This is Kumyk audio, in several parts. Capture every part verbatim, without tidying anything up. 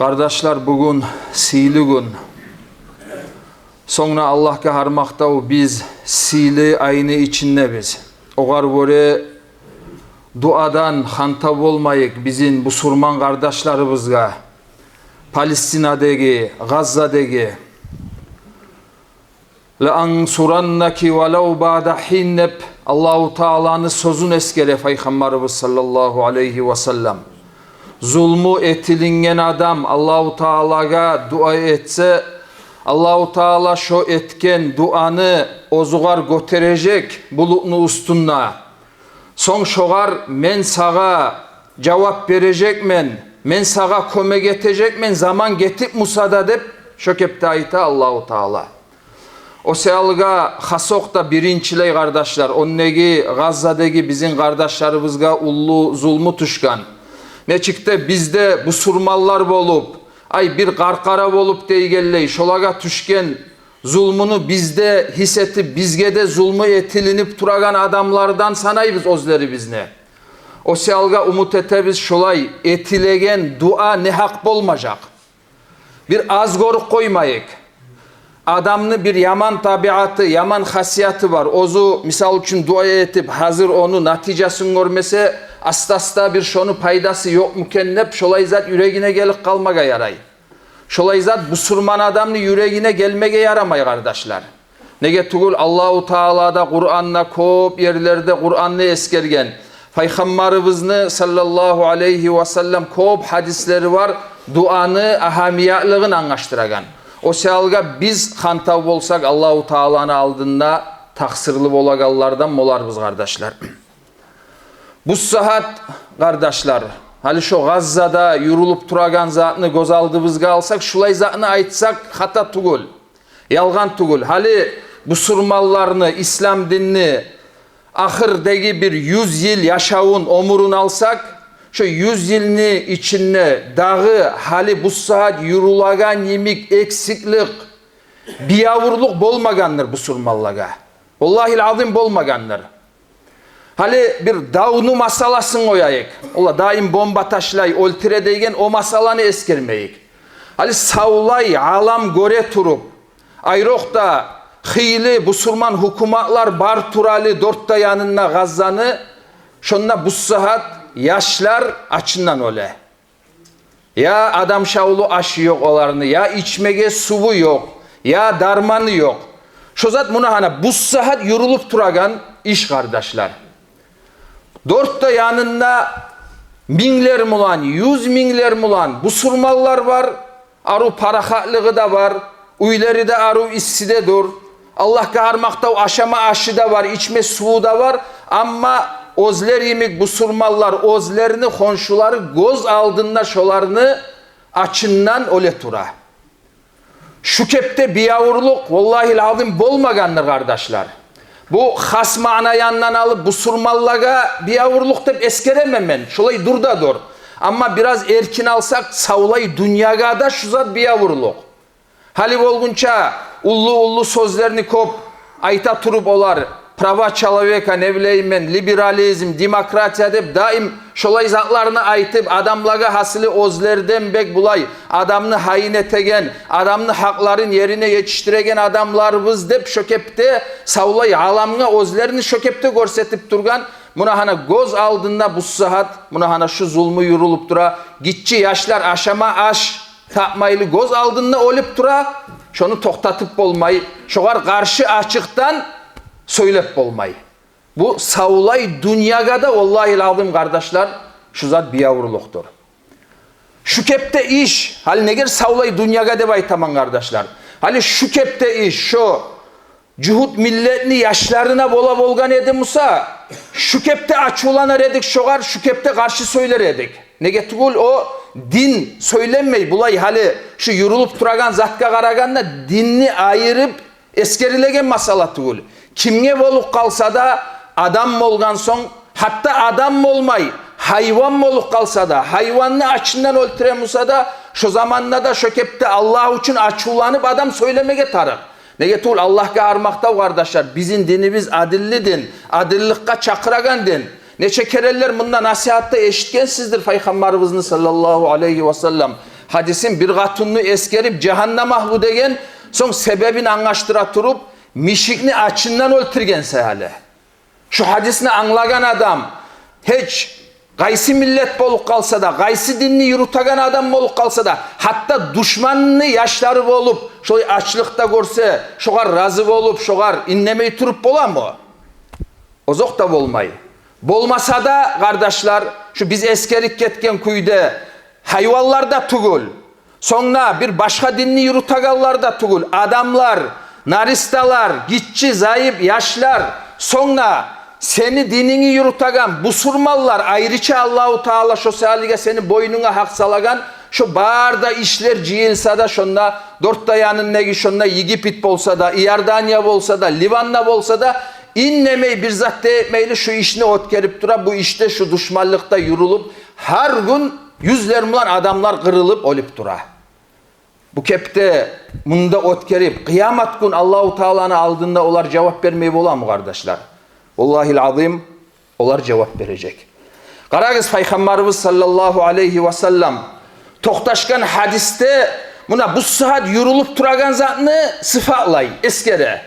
Къардашлар, бугюн сыйлы гюн. Сонг да Аллагьгъа гьар макътав, биз сыйлы айны ичиндебиз. Огъар гёре дуадан ханта болмайыкъ бизин бусурман къардашларыбызгъа, Палестинадагъы, Гъаззадагъы. «Ла ансураннаки валав баъда хин», — деп Аллагьу Тааланы сёзюн эсгере Пайхаммарыбыз саллаллагьу алайгьи васаллам. Зулму этилинген адам Аллагьу Таалагъа дуа этсе, Аллагьу Таала шо этген дуаны оьзюгер гётережек булутну уьстюнде. Сонг шогъар: «Мен сагъа жавап бережекмен, мен сагъа кёмек этежекмен, заман гетип буса да», — деп, шо кепде айта Аллагьу Таала. О саялгъа хасокъда биринчилей, къардашлар, ондагъы Гъаззадагъы бизин къардашларыбызгъа уллу зулму тюшген. Нечик де биз де бусурманлар болуп, ай, бир къаркъара болуп дейгенлей, шолагъа тюшген зулмуну биз де гьис этип, бизге де зулму этилинип турагъан адамлардан санайбыз оьзлерибизни. О саялгъа умут этебиз, шолай этилеген дуа негьакъ болмажакъ. Бир аз гёрюп къоймайыкъ. Адамны бир яман табиаты, яман хасияты бар. Оьзю, мисал учун, дуа этип, гьазир ону натижасын гёрмесе, аста-аста бир шону пайдасы ёкъму экен деп, шолай зат юрегине гелип къалмагъа ярай. Шолай зат бусурман адамны юрегине гелмеге ярамай, къардашлар. Неге тюгюл, Аллагьу Таала да Къуранда, кёп ерлерде Къуранны эсгерген. Пайхаммарыбызны саллаллагьу алайгьи васаллам кёп гьадислери бар, дуаны агьамиятлыгъын англашдырагъан. О саялгъа биз хантав болсакъ, Аллагьу Тааланы алдында такъсырлы болагъанлардан боларбыз, къардашлар. Бу сагьат, къардашлар, гьали шо Гъаззада юрюлюп турагъан затны гёз алдыбызгъа алсакъ, шулай затны айтсакъ, хата тюгюл, ялгъан тюгюл. Гьали бусурманланы, ислам динни ахырдагъы бир юз йыл яшавун, оьмюрюн алсакъ, шо юз йылны ичинде дагъы гьали бу сагьат юрюлеген йимик эксиклик, биябурлукъ болмагъандыр бусурманлагъа. Валлагьил азим, болмагъандыр. Гьали бир давну масъаласын къояйыкъ. Олар даим бомба ташлай, оьлтюре деген о масъаланы эсгермейик. Гьали савлай алам гёре туруп, айрокъда хыйлы бусурман гьукуматлар бар туралы дёрт де янында Гъаззаны, шонда бу сагьат яшлар ачындан оьле. Я адам шавлу ашы ёкъ оланы, я ичмеге суву ёкъ, я дарманы ёкъ. Шо зат муна гьана бу сагьат юрюлюп турагъан иш, къардашлар. Дёрт де янында минглер булан, юз минглер булан бусурманлар бар, арив парахатлыгъы да бар, уьйлери де арив, исси де дюр. Аллагьгъа гьар макътав, ашама ашы да бар, ичме суву да бар. Амма оьзлер йимик бусурманлар, оьзлерини хоншулары гёз алдында шоланы ачындан оьле тура. Шу кепде биябурлукъ, валлагьил азим, болмагъандыр, къардашлар. Бу хас маъна янындан алып бусурманлагъа биябурлукъ деп эсгеремен мен. Шолай дюр да дюр. Амма бираз эркин алсакъ, савлай дюньягъа да шу зат биябурлукъ. Гьали болгъунча уллу-уллу сёзлерни кёп айта туруп олар, права человека, не билейим мен, либерализм, демократия деп, даим шолай затланы айтып, адамлагъа гьасили оьзлерден бек булай адамны гьайын этеген, адамны гьакъларын ерине етишдиреген адамларбыз деп шо кепде савлай аламгъа оьзлерин шо кепде гёрсетип тургъан. Муна гьана гёз алдында бу сагьат, муна гьана шу зулму юрюлюп тура. Гиччи яшлар ашама аш тапмайлы гёз алдында оьлюп тура. Шону токътатып болмай, шогъар къаршы ачыкъдан сёйлеп болмай. Бу савлай дюньягъа да, валлагьил азим, къардашлар, шу зат биябурлукъдур. Шу кепде иш, гьали негер савлай дюньягъа деп айтаман, къардашлар. Гьали шу кепде иш, шо жугьут миллетни яшларына бола болгъан эди буса, шу кепде ачувланар эдик шогъар, шу кепде къаршы сёйлер эдик. Неге тюгюл, о дин сёйленмей. Булай гьали шу юрюлюп турагъан затгъа къарагъанда, динни айырып эсгерилеген масъала тюгюл. Кимге болуп къалса да, адам болгъан сонг, гьатта адам болмай, гьайван болуп къалса да, гьайванны ачындан оьлтюре буса да, шо заманда да шо кепде Аллагь учун ачувланып адам сёйлемеге тарыкъ. Неге тюгюл, Аллагьгъа гьар макътав, къардашлар, бизин динибиз адилли дин, адилликге чакъырагъан дин. Нече керенлер мунда насигьатда эшитгенсиздир Пайхаммарыбызны саллаллагьу алайгьи васаллам Гьадисин бир къатунну эсгерип, жагьаннам агьлу деген, сонг себебин англашдыра туруп, мишикни ачындан оьлтюрген саялы. Шу гьадисни англагъан адам, гьеч къайсы миллет болуп къалса да, къайсы динни юрютеген адам болуп къалса да, гьатта душманны яшлары болуп, шолай ачлыкъда гёрсе, шогъар рази болуп, шогъар иннемей туруп боламы? Озокъда болмай. Болмаса да, къардашлар, шу биз эсгерип гетген кюйде, гьайванлар да тюгюл, сонг да бир башгъа динни юрютегенлер де тюгюл, адамлар, наристалар, гиччи, зайып яшлар, сонг да сени дининги юрютеген бусурманлар, айрыча Аллагьу Таала шо саялыгъа сени бойнунга гьакъ салагъан, шо бары да ишлер жыйылса да, шонда дёрт де янындагъы, шонда Египет болса да, Иордания болса да, Ливан да болса да, иннемей, бир зат да этмейли шу ишни оьтгерип тура. Бу ишде, шу душманлыкъда юрюлюп, гьар гюн юзлер булан адамлар къырылып, оьлюп тура. Бу кепде мунда оьтгерип, къыямат гюн Аллагьу Тааланы алдында олар жавап бермей боламы, къардашлар? Валлагьил азим, олар жавап бережек. Къарагъыз, Пайхаммарыбыз саллаллагьу алайгьи ва саллам токъташгъан гьадисде муна бу сагьат юрюлюп турагъан затны сыфатлай, эсгере.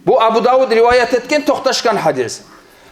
Бу Абу Давуд риваят этген токъташгъан гьадис.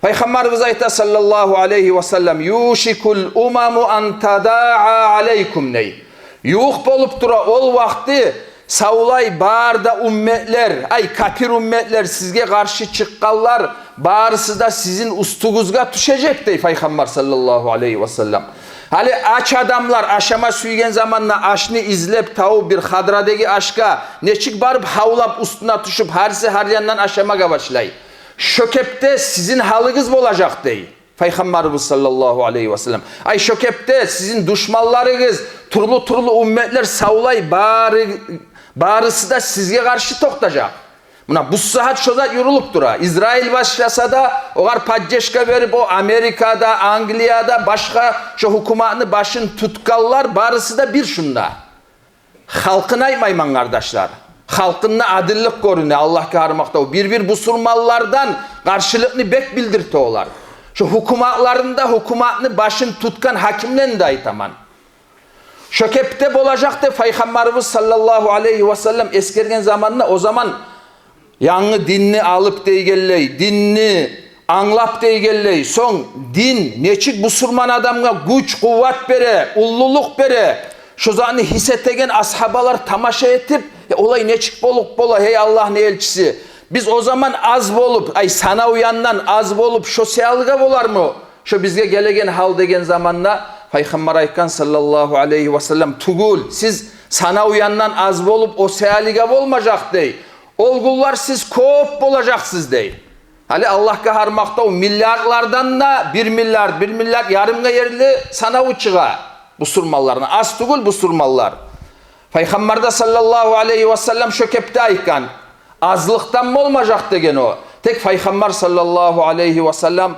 Пайхаммарыбыз айта, саллаллагьу алайгьи ва саллам: «Юшикул умаму ан тадаа алайкум», — дей. Ювукъ болуп тура ол вакъти, савлай бары да умметлер, ай, капир умметлер, сизге къаршы чыкъгъанлар, барысы да сизин уьстюгюзге тюшежек, дей Пайхаммар саллаллагьу алайгьи ва саллам. Гьали ач адамлар ашама сюйген заманда ашны излеп тавуп, бир хадрадагъы ашгъа нечик барып гьавлап, уьстюне тюшюп, гьариси гьар яндан ашамагъа башлай. Шо кепде сизин гьалыгъыз болажакъ, дей Пайхаммарыбыз саллаллагьу алайгьи ва саллам. Ай, шо кепде сизин душманларыгъыз, тюрлю-тюрлю умметлер савлай бары, барысы да сизге къаршы токътажакъ. Муна бу сагьат шо зат юрюлюп тура. Израиль башласа да, огъар поддержка берип, о Америка да, Англия да, башгъа шо гьукуматны башын тутгъанлар барысы да бир шунда. Халкъын айтмайман, къардашлар. Халкъында адиллик гёрюне, Аллагьгъа гьар макътав. Бир-бир бусурманлардан къаршылыкъны бек билдирте олар. Шо гьукуматларын да, гьукуматны башын тутгъан гьакимлени де айтаман. Шо кепде болажакъ деп Пайхаммарыбыз саллаллагьу алайгьи ва саллам эсгерген заманда, о заман янгы динни алып дегенлей, динни англап дегенлей, сонг дин нечик бусурман адамгъа гюч, къуват бере, уллулукъ бере, шо затны гьис этеген асгьабалар тамаша этип: «Э, олай нечик болуп бола, гьей Аллагьны элчиси? Биз о заман аз болуп, ай, санав яндан аз болуп, шо саялыгъа болармы шо бизге гелеген гьал?» — деген заманда Пайхаммар айтгъан саллаллагьу алайгьи ва саллам: «Тюгюл, сиз санав яндан аз болуп, о саялыгъа болмажакъ, — дей. — Ол гюнлер сиз кёп болажакъсыз», — дей. Гьали Аллагьгъа гьар макътав, миллиардлардан да бир миллиард, бир миллиард ярымгъа ерли санаву чыгъа бусурманланы. Аз тюгюл бусурманлар. Пайхаммар да саллаллагьу алайгьи ва саллам шо кепде айтгъан: «Азлыкъдан болмажакъ», — деген о. Тек Пайхаммар саллаллагьу алайгьи ва саллам: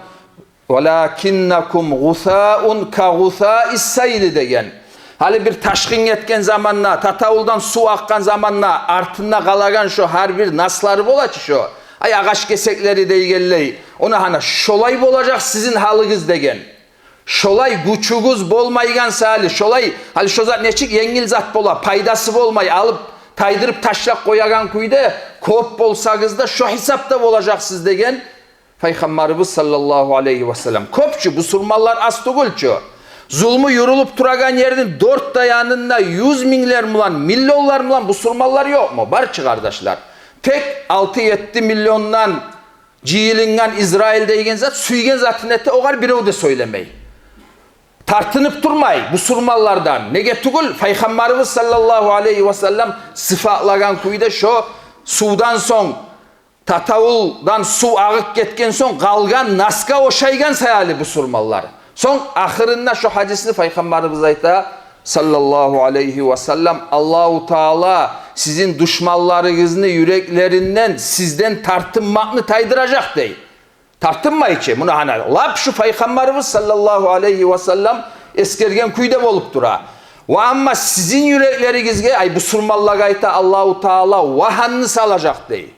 «Валакиннакум гъусаун ка гъусаис сайли», — деген. Гьали бир ташгъын гетген заманда, татавулдан сув акъгъан заманда артында къалагъан шо гьар бир наслары бола чы шо, ай, агъач гесеклери дегенлей, она гьана шолай болажакъ сизин гьалыгъыз, деген. Шолай гючюгюз болмайгъан саялы, шолай, гьали шо зат нечик енгил зат бола, пайдасы болмай, алып тайдырып ташлап къоягъан кюйде, кёп болсагъыз да, шо гьисапда болажакъсыз, деген Пайхаммарыбыз саллаллагьу алайгьи ва саллам. Кёп чю, бусурманлар аз тюгюл чю. Зулму юрюлюп турагъан ерни дёрт де янында юз минглер булан, миллионлар булан бусурманлар ёкъму? Бар чы, къардашлар. Тек алты-етти миллиондан жыйылынгъан Израиль деген зат сюйген затын эте, огъар бирев де сёйлемей. Тартынып турмай бусурманлардан. Неге тюгюл, Пайхаммарыбыз саллаллагьу алайгьи ва саллам сыфатлагъан кюйде, шо сувдан сонг, татавулдан сув агъып гетген сонг къалгъан насгъа ошайгъан саялы бусурманлар. Сонг ахырында шо гьадисни Пайхаммарыбыз айта, саллаллагьу алайгьи ва саллам: «Аллагьу Таала сизин душманларыгъызны юреклеринден сизден тартынмакъны тайдыражакъ», — дей. Тартынмай чы. Муна гьана лап шу Пайхаммарыбыз саллаллагьу алайгьи ва саллам эсгерген кюйде болуп тура. «Ва амма сизин юреклеригизге, — ай, бусурманлагъа айта Аллагьу Таала, — вагьанны салажакъ», — дей.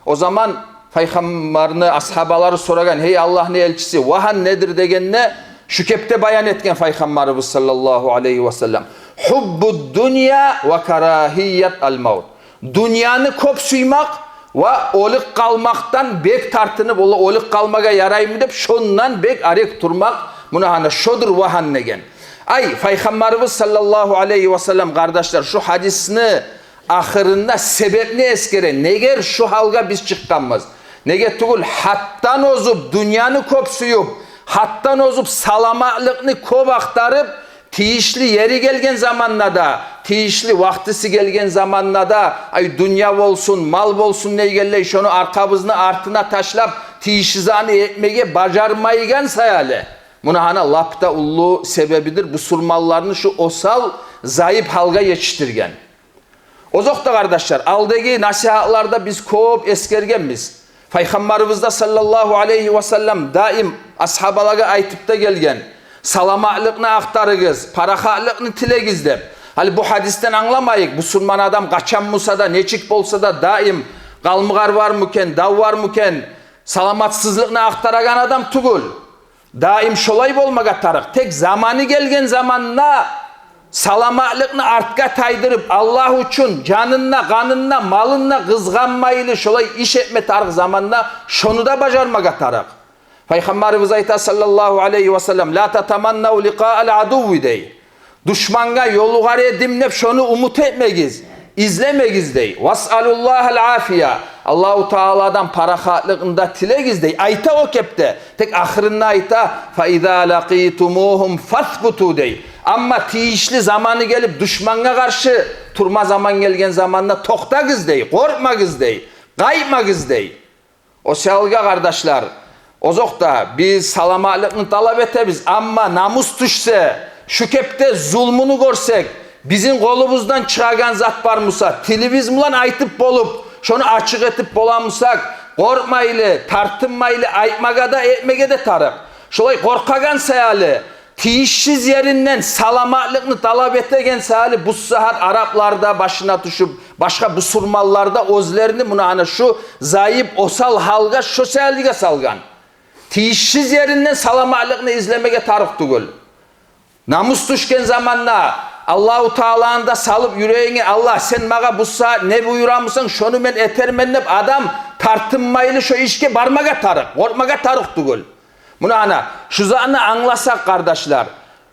О заман Пайхаммарны асгьабалары сорагъан: «Гьей Аллагьны элчиси, вагьан недир?» — дегенде, Шу кепде баян этген Пайхаммарыбыз саллаллагьу алайгьи ва саллам: «Гьуббуд дунья ва карагьият ал-мавт». Дюньяны кёп сюймек ва оьлюп къалмакъдан бек тартынып, ола оьлюп къалмагъа яраймы деп, шондан бек арек турмакъ, муна гьана шодур вагьан деген. Ай, Пайхаммарыбыз саллаллагьу алайгьи ва саллам, къардашлар, шу гьадисни ахырында себепни эсгере, негер шу гьалгъа биз чыкъгъанбыз. Неге тюгюл, гьатдан озуп, дюньяны кёп сююп, гьатдан озуп, саламатлыкъны кёп ахтарып, тийишли ери гелген заманда да, тийишли вакътиси гелген заманда да, ай, дюнья болсун, мал болсун дегенлей, шону аркъабызны артына ташлап, тийишли затны этмеге бажармайгъан саялы. Муна гьана лап да уллу себебидир бусурманланы шу осал, зайып гьалгъа етишдирген. Озокъда, къардашлар, алдагъы насигьатларда биз кёп эсгергенбиз. Пайхаммарыбыз да саллаллагьу алайгьи ва саллам даим асгьабалагъа айтып да гелген: «Саламатлыкъны ахтарыгъыз, парахатлыкъны тилегиз», – деп. Гьали бу гьадисден англамайыкъ, бусурман адам къачан буса да, нечик болса да, даим къалмагъар бармы экен, дав бармы экен, саламатсызлыкъны ахтарагъан адам тюгюл. Даим шолай болмагъа тарыкъ. Тек заманы гелген заманда саламатлыкъны артгъа тайдырып, Аллагь учун жанын да, къанын да, малын да къызгъанмайлы шолай иш этме тарыкъ заманда, шону да бажармагъа тарыкъ. Пайхаммарыбыз айта саллаллагьу алайгьи ва саллам: «Ла татаманнав ликъа ал-адувви», – дей. Душмангъа ёлугъар эдим деп, шону умут этмегиз, излемегиз, дей. «Васъалуллагьал афия», Аллагьу Тааладан парахатлыкъны да тилегиз, дей. Айта о кепде, тек ахырында айта: «Фа иза лакъитумугьум фасбуту», – дей. Амма тийишли заманы гелип, душмангъа къаршы турма заман гелген заманда токътагъыз, дей, къоркъмагъыз, дей, къайтмагъыз, дей. О саялгъа, къардашлар, озокъда, биз саламатлыкъны талап этебиз, амма намус тюшсе, шу кепде зулмуну гёрсек, бизин къолубуздан чыгъагъан зат бар буса, тилибиз булан айтып болуп, шону ачыкъ этип бола бусакъ, къоркъмайлы, тартынмайлы айтмагъа да, этмеге де тарыкъ. Шолай къоркъагъан саялы, тийишсиз еринден саламатлыкъны талап этеген саялы, бу сагьат араплар да башына тюшюп, башгъа бусурманлар да оьзлерини муна гьана шу зайып, осал гьалгъа, шо саялыгъа салгъан. Тийишсиз еринден саламатлыкъны излемеге тарыкъ тюгюл. Намус тюшген заманда Аллагьу Тааланы да салып юрегинге: «Аллагь, сен магъа бу сагьат не буюра бусанг, шону мен этермен», – деп, адам тартынмайлы шо ишге бармагъа тарыкъ, къоркъмагъа тарыкъ тюгюл. Муна гьана, шу затны англасакъ, къардашлар,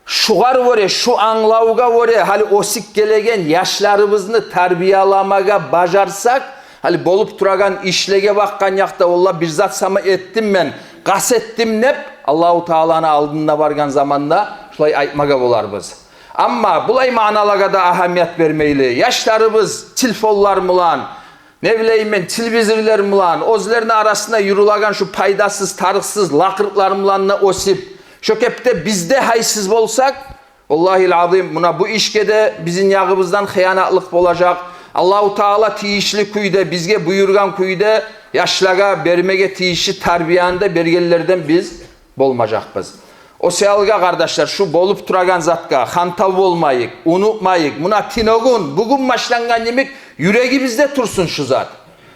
шугъар гёре, шу англавгъа гёре, гьали оьсюп гелеген яшларыбызны тарбияламагъа бажарсакъ, гьали болуп турагъан ишлеге бакъгъан якъда, «Валлагь, бир зат сама этдим мен, къаст этдим», – деп, Аллагьу Тааланы алдына баргъан заманда шулай айтмагъа боларбыз. Амма булай маъналагъа да агьамият бермейли, яшларыбыз телефонлар булан, не билейим мен, телевизорлар булан, оьзлерини арасында юрюлеген шу пайдасыз, тарыкъсыз лакъырлар булан да оьсюп, шо кепде биз де гьайсыз болсакъ, валлагьил азим, муна бу ишге де бизин ягъыбыздан хыянатлыкъ болажакъ. Аллагьу Таала тийишли кюйде, бизге буюргъан кюйде яшлагъа бермеге тийишли тарбияны да бергенлерден биз болмажакъбыз. О саялгъа, къардашлар, шу болуп турагъан затгъа хантав болмайыкъ, унутмайыкъ. Муна тюнегюн, бугюн башлангъан йимик юрегибизде турсун шу зат.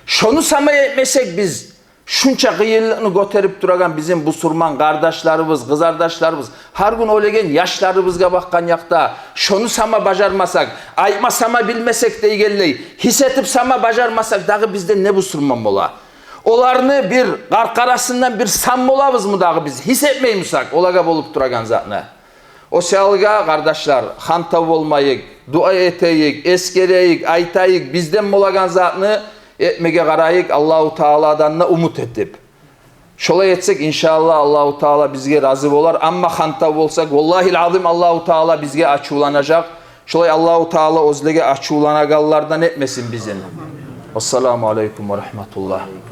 Шону сама этмесек биз, шунча къыйынлыкъны гётерип турагъан бизин бусурман къардашларыбыз, къызардашларыбыз, гьар гюн оьлеген яшларыбызгъа бакъгъан якъда, шону сама бажармасакъ, айтма сама билмесек дегенлей, гьис этип сама бажармасакъ, дагъы бизден не бусурман бола? Оланы бир къаркъарасындан бир сан болабызмы дагъы биз, гьис этмей бусакъ олагъа болуп турагъан затны? О саялгъа, къардашлар, хантав болмайыкъ, дуа этейик, эсгерейик, айтайыкъ, бизден болагъан затны этмеге къарайыкъ, Аллагьу Тааладан да умут этип. Шолай этсек, иншааллагь, Аллагьу Таала бизге рази болар. Амма хантав болсакъ, валлагьил азим, Аллагьу Таала бизге ачувланажакъ. Шолай Аллагьу Таала оьзлеге ачувланагъанлардан этмесин бизин. Вассаламу алейкум ва рагьматуллагь.